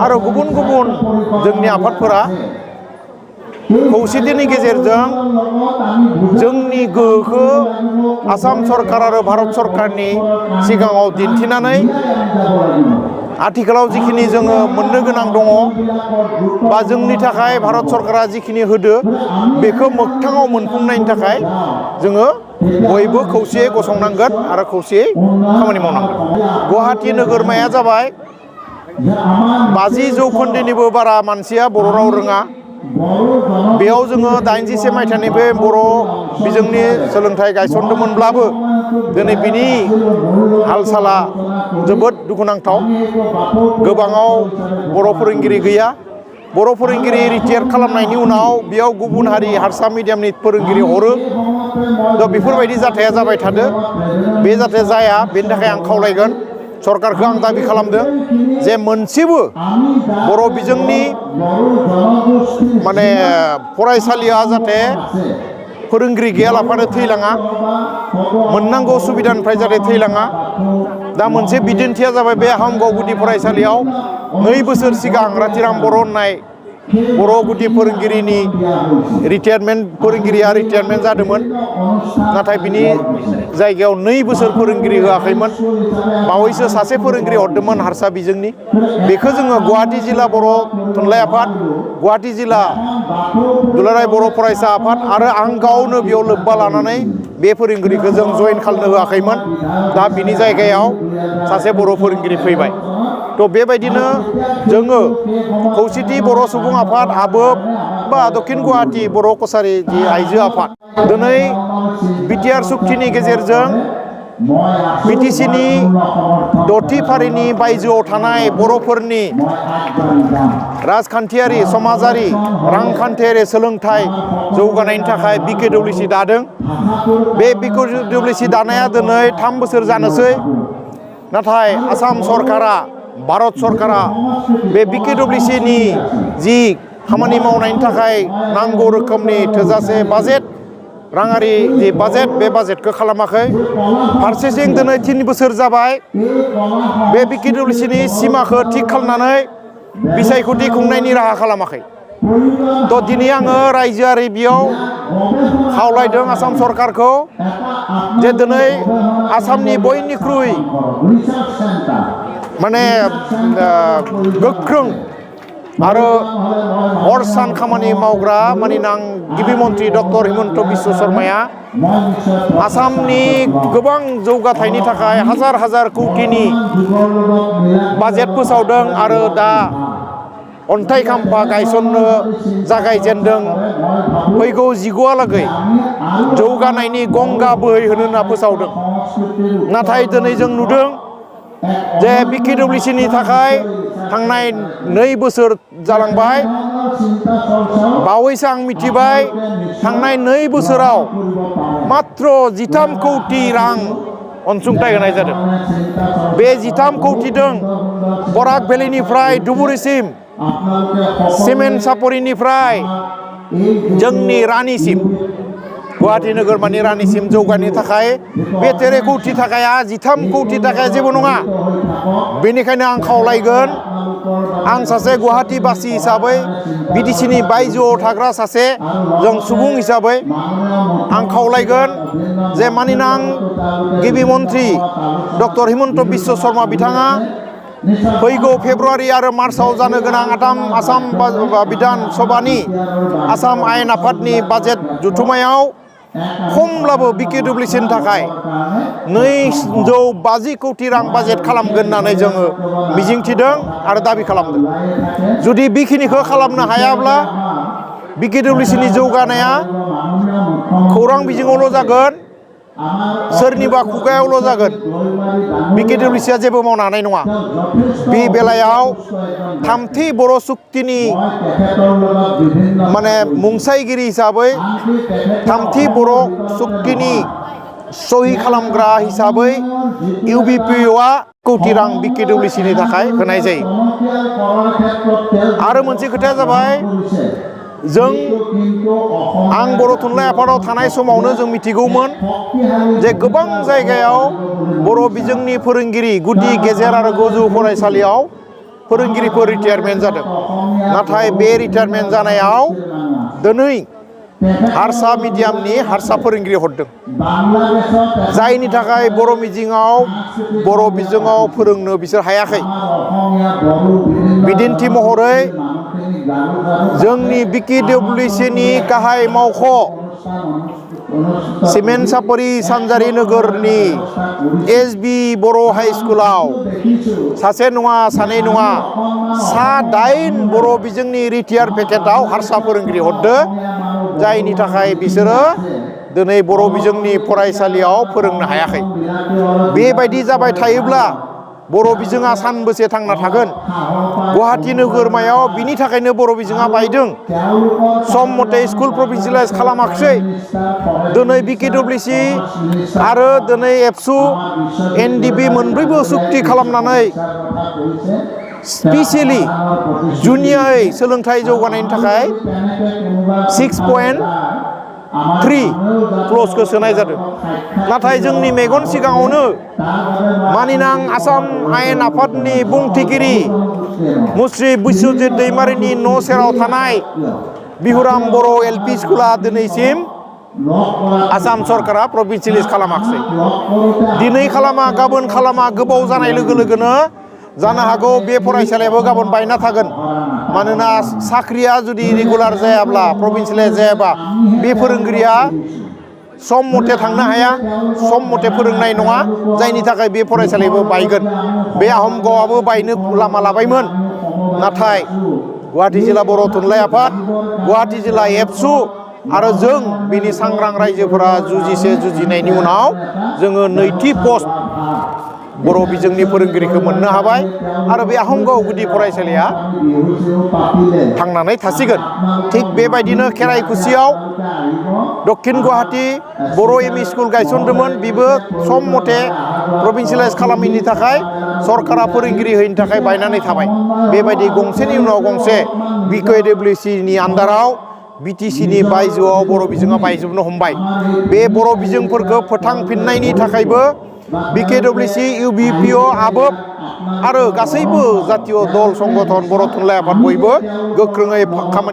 आरो गुबुन गुबुन जोंनि आफादफोरा खौसेथिनि गेजेरजों जोंनि गोहोखौ आसाम सरकार आरो भारत सरकारनि सिगाङाव दिन्थिनानै आथिखालाव जिखिनि जोङो मोननो गोनां दङ बा जोंनि थाखाय भारत सरकारा जिखिनि होदो बेखौ मोगथाङाव मोनफुंनायनि थाखाय जोङो बयबो खौसेयै गसंनांगोन आरो खौसेयै खामानि मावनांगोन। गुवाहाटि नोगोरमाया जाबाय 50% बारा मानसिया बर' राव रोङा। बेयाव जोङो 81 मायथाइनिफ्राय बर' बिजोंनि सोलोंथाइ गायसनदोंमोनब्लाबो दिनै बिनि हाल साला जोबोद दुखुनांथाव। गोबाङाव बर' फोरोंगिरि गैया। बर' फोरोंगिरि रिटायार खालामनायनि उनाव बेयाव गुबुन हारि हारसा मिडियामनि फोरोंगिरि हरो। दा बेफोरबायदि जाथाया जाबाय थादो। बे जाथाया जाया बेनि थाखाय आं खावलायगोन सरकारखौ आं दाबि खालामदों जे मोनसेबो बर' बिजोंनि माने फरायसालिया जाहाथे फोरोंगिरि गैयालाफानो थैलाङा, मोननांगौ सुबिदानिफ्राय जाहाथे थैलाङा। दा मोनसे बिदिन्थिया जाबाय बे हामगाव गुदि फरायसालियाव 2 बोसोर सिगां रातिराम बर' होननाय बर' गुदि फोरोंगिरिनि फोरोंगिरिया रिटायारमेन्ट जादोंमोन। नाथाय बिनि जायगायाव 2 बोसोर फोरोंगिरि होआखैमोन। बावैसो सासे फोरोंगिरि हरदोंमोन हारसा बिजोंनि। बेखौ जोङो गुवाहाटि जिल्ला बर' थुनलाइ आफाद, गुवाहाटि जिल्ला दुलाराय बर' फरायसा आफाद आरो आं गावनो बेयाव लोब्बा लानानै बे फोरोंगिरिखौ जों जइन खालामनो होआखैमोन। दा बिनि जायगायाव सासे बर' फोरोंगिरि फैबाय। थ' बेबायदिनो जोङो खौसेथि बर' सुबुं आफाद आबोब बा दक्षिण गुवाहाटि बर' कसारि जि आइजो आफाद दिनै बिटिआर सुक्तिनि गेजेरजों बिटिसिनि 6थि फारिनि बायजोआव थानाय बर'फोरनि राजखान्थियारि, समाजारि, रांखान्थियारि सोलोंथाइ जौगानायनि थाखाय बिकेडब्लिउसि दादों। बे बिकेडब्लिउसि दानाया दिनै 3 बोसोर जानोसै। नाथाय आसाम सरकारा, भारत सरकारा बे बिकेडब्लिउसिनि जि खामानि मावनायनि थाखाय नांगौ रोखोमनि थोजासे बाजेट, राङारि जि बाजेट, बे बाजेटखौ खालामाखै। फारसेथिं दिनै 3 बोसोर जाबाय बे बिकेडब्लिउसिनि सिमाखौ थिग खालामनानै बिसायख'थि खुंनायनि राहा खालामाखै। थ' दिनै आङो रायजोआरि बेयाव खावलायदों आसाम सरकारखौ जे दिनै आसामनि बयनिख्रुइ माने गोख्रों आरो हर सान खामानि मावग्रा मानिनां गिबि मन्त्रि डक्टर हिमन्त बिश्व शर्माया आसामनि गोबां जौगाथायनि थाखाय हाजार हाजार कौटिनि बाजेट फोसावदों आरो दा अन्थाइ खाम्फा गायसननो जागायजेनदों। फैगौ 19हालागै जौगानायनि गंगा बोहैहोनो होनना फोसावदों। नाथाय दिनै जों नुदों जे बिकेडब्लिउसिनि थाखाय थांनाय 2 बोसोर जालांबाय। बावैसो आं मिथिबाय थांनाय 2 बोसोराव मात्र 13 कौटि रां अनसुंथाइ होनाय जादों। बे 13 कौटिजों बराक भेलिनिफ्राय धुबुरीसिम, सिमेन्ट सापरिनिफ्राय जोंनि रानिसिम, गुवाहाटि नोगोरमानि रानिसिम जौगानो थाखाय बे 13 कौटि थाखाया 13 कौटि थाखाया जेबो नङा। बेनिखायनो आं खावलायगोन, आं सासे गुवाहाटिबासि हिसाबै, बिटिसिनि बायजोआव थाग्रा सासे जों सुबुं हिसाबै आं खावलायगोन जे मानिनां गिबि मन्त्रि डक्टर हिमन्त बिश्व शर्मा बिथाङा फैगौ फेब्रुवारि आरो मार्चआव जानो गोनां आसाम बिधान सभानि आसाम आयेन आफादनि बाजेट जथुमायाव खमब्लाबो बिकेडब्लिउसिनि थाखाय 250 कौटि रां बाजेट खालामगोन होननानै जोङो मिजिंथिदों आरो दाबि खालामदों। जुदि बेखिनिखौ खालामनो हायाब्ला बिकेडब्लिउसिनि जौगानाया खौरां बिजोङावल' जागोन, सोरनिबा खुगायावल' जागोन। बिकेडब्लिउसिया जेबो मावनो हानाय नङा। बे बेलायाव 3थि बर' सुक्तिनि माने मुंसाइगिरि हिसाबै 3थि बर' सुक्तिनि सहि खालामग्रा हिसाबै इउबिपिअआ कौटि रां बिकेडब्लिउसिनि थाखाय होनाय जायो। आरो मोनसे खोथाया जाबाय, आं बर' थुनलाइ आफादाव थानाय समावनो जों मिथिगौमोन जे गोबां जायगायाव बर' बिजोंनि फोरोंगिरि गुदि, गेजेर आरो गोजौ फरायसालियाव फोरोंगिरिफोर रिटायारमेन्ट जादों नाथाय बे रिटायारमेन्ट जानायाव दिनै हारसा मिडियामनि हारसा फोरोंगिरि हरदों जायनि थाखाय बर' बिजोङाव फोरोंनो बिसोर हायाखै बिदिन्थि महरै जोंनि BKWCनि गाहाय मावख' सिमेन्ट सापरि सानजारि नोगोरनि SB बर' हाइ स्कुलाव सासे नङा सानै नङा 8 बर' बिजोंनि रिटायार पेकेटाव हारसा फोरोंगिरि हरदों जायनि थाखाय बिसोरो दिनै बर' बिजोंनि फरायसालियाव फोरोंनो हायाखै बेबायदि जाबाय थायोब्ला बर' बिजोङा सानबेसे थांना थागोन गुवाहाटी नोगोरमायाव बिनि थाखायनो बर' बिजोङा बायदों सम मथे स्कुल प्रभिन्सियेलाइज खालामाखिसै दिनै BKWC आरो दिनै एबसु NDB मोनब्रैबो सुक्ति खालामनानै स्पेसियेलि जुनियायै सोलोंथाइ जौगानायनि थाखाय 6.3 क्लजखौ सोनाय जादों नाथाय जोंनि मेगन सिगाङावनो मानिनां आसाम आयेन आफादनि बुंथिगिरि मुस्रि बिस्वजित दैमारिनि न' सेराव थानाय बिहुराम बर' LP स्कुला दिनैसिम आसाम सरकारा प्रभिन्सियेलाइज खालामाखिसै दिनै खालामा गाबोन खालामा गोबाव जानाय लोगो लोगोनो जानो हागौ बे फरायसालियाबो गाबोन बायना थागोन मानोना साख्रिया जुदि रेगुलार जायाब्ला प्रभिन्सियेलाइज जायाबा बे फोरोंगिरिया सम मथे थांनो हाया सम मथे फोरोंनाय नङा जायनि थाखाय बे फरायसालियाबो बायगोन बे आहमगावआबो बायनो लामा लाबायमोन नाथाय गुवाहाटी जिल्ला बर' थुनलाइ आफाद गुवाहाटी जिल्ला एबसु आरो जों बिनि सांग्रां रायजोफोरा जुजिनायनि उनाव जोङो नैथि पस्ट बर' बिजोंनि फोरोंगिरिखौ मोननो हाबाय आरो बे आहमगाव गुदि फरायसालिया थांनानै थासिगोन थिग बेबायदिनो खेराइकुसियाव दक्षिण गुवाहाटी बर' ME स्कुल गायसनदोंमोन बेबो सम मथे प्रभिन्सियेलाइज खालामैनि थाखाय सरकारा फोरोंगिरि होयैनि थाखाय बायनानै थाबाय बेबायदि गंसेनि उनाव गंसे BKWCनि आन्दाराव BTCनि बायजोआव बर' बिजोङा बायजोबनो हमबाय बे बर' बिजोंफोरखौ फोथांफिननायनि थाखायबो BKWC UBPO आबोब आरो गासैबो जातीय दल संगठन बर' थुनलाइ आफाद बयबो गोख्रोङै खामानि